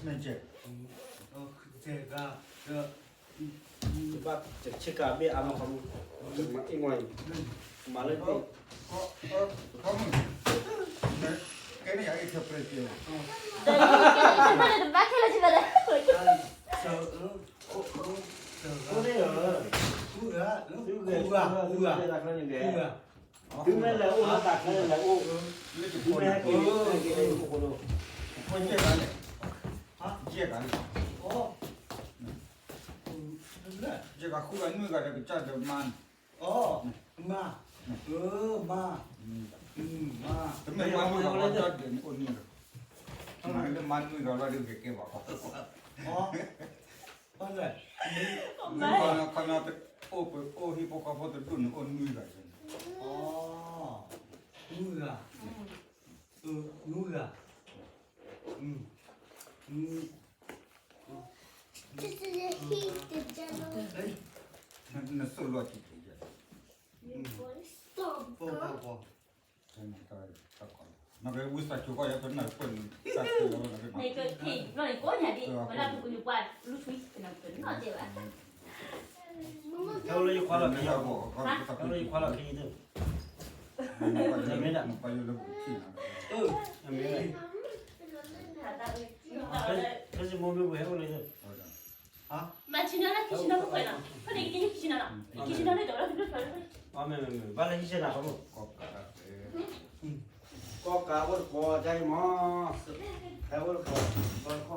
မ့ၢ်ကဲ, ကဲဂၤ, ဘၣ်ဆ့ကၤဘ့ၣ်အါမးခီမူ, မၤအ့ၣ်မီၢ်အံၤ, မၤလၢဘ့ၣ်, ကဲန့ၣ်ယအ့ၣ်ခဲပြဲၣ်ကဲ, တဘၣ်ခဲလၢာ်စံးဘၣ်ဒီး, သုမ့ၢ်လဲၤအိၣ်လၢတၢ်ချၢန့ၣ်လဲၤအိၣ်, သုမ့ၢ်ဟဲက့ၤန့ၣ်ဟဲက့ၤလၢယခိၣ်ဖိဒိၣ်, ယဲၢ်ဂၤန့ၣ်, ယဲၢ်ဂၤဃုဂၤနွံဂၤဒီးကစၢ်ဒီးမါန့ၣ်, မါ, မါ, မါ, တမ့ၢ်မါနွံဂၤဘၣ်ဒီးန့ၣ်အိၣ်နွံဂၤ, မ့ၢ်လၢမါနွံဂၤဘၣ်ဒီးဂ့ၤကဲဘၣ်, ခီဖျိအိၣ်ပအိၣ်ဟံၣ်ဖိဃီဖိတဒူၣ်န့ၣ်အိၣ်နွံဂၤ, နွံဂၤ, နွံဂၤ, နဆိၣ်လီၤက့ၤက့ၤယဲ, နကဝံသးစူၤကီးယဲပနၢ်ပၢၢ်န့ၣ်, ဟဲလၢယခွါလီၤခံ, ဟဲလၢယခွါလီၤခံ, မ့ၢ်ဒၣ်, မ့ၢ်ဒၣ်, ဖဲစ့မိၢ်မ့ၢ်ဝဲဟဲအိၣ်လၢ, မၤဆ့ၣ်နီၤလၢခံဆ့ၣ်နီၤဖိခွဲးနီၤ, ဖဲန့ၣ်ကန့ၢ်ခံဆ့ၣ်နီၤနီၤ, ခံဆ့ၣ်နီၤန့ၣ်တအိၣ်လၢခံဖျိဖျိလၢ, မ့ၢ်မ့ၢ်မ့ၢ် ဘၣ်လၢဟံၣ်ဆ့ၣ်နီၤခီမုၣ်, ကီၢ်ကးအိၣ်တပီၤကါအံၤမး, ဟဲအိၣ်တပီၤ,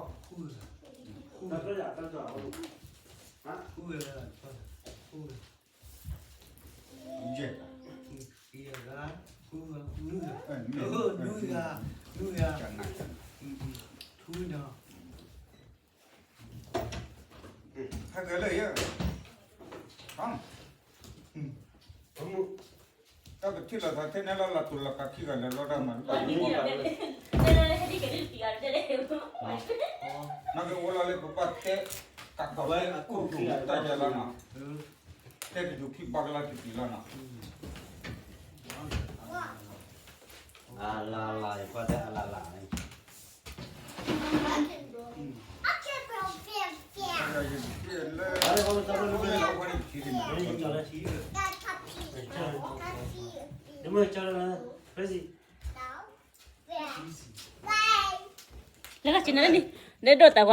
တပီၤတခီ, တၢ်တၢ်တၢ်တၢ်, ယဲၢ်ဂၤ, ယဲၢ်ဂၤ, နွံဂၤ, နွံဂၤ, နွံဂၤ, ထူနီၤ, ဟဲက့ၤလၢယဲၢ်, တၢ်ပထံၣ်လိာ်သးထဲန့ၣ်လၢ လၢတူၢ်လၢကးခံဂၤလဲၤလီတၢ်မၤတဘၣ်, နကအိၣ်လီၤလၢပဘၣ်တဲ, ကးကီးလၢအခိၣ်ကျူၣ်တၢ်ယဲလီၤနီၤ, တဲတဒူၣ်ခံဘၣ်ကလီတဒူၣ်လီၤနီၤ, အလၢ်လၢ် ယကွၢ်တဲအလၢ်လၢ်န့ၣ် လၢကဆ့ၣ်နီၤန့ၣ်, ဒ်ဒိၣ်တၢ်ကွၢ်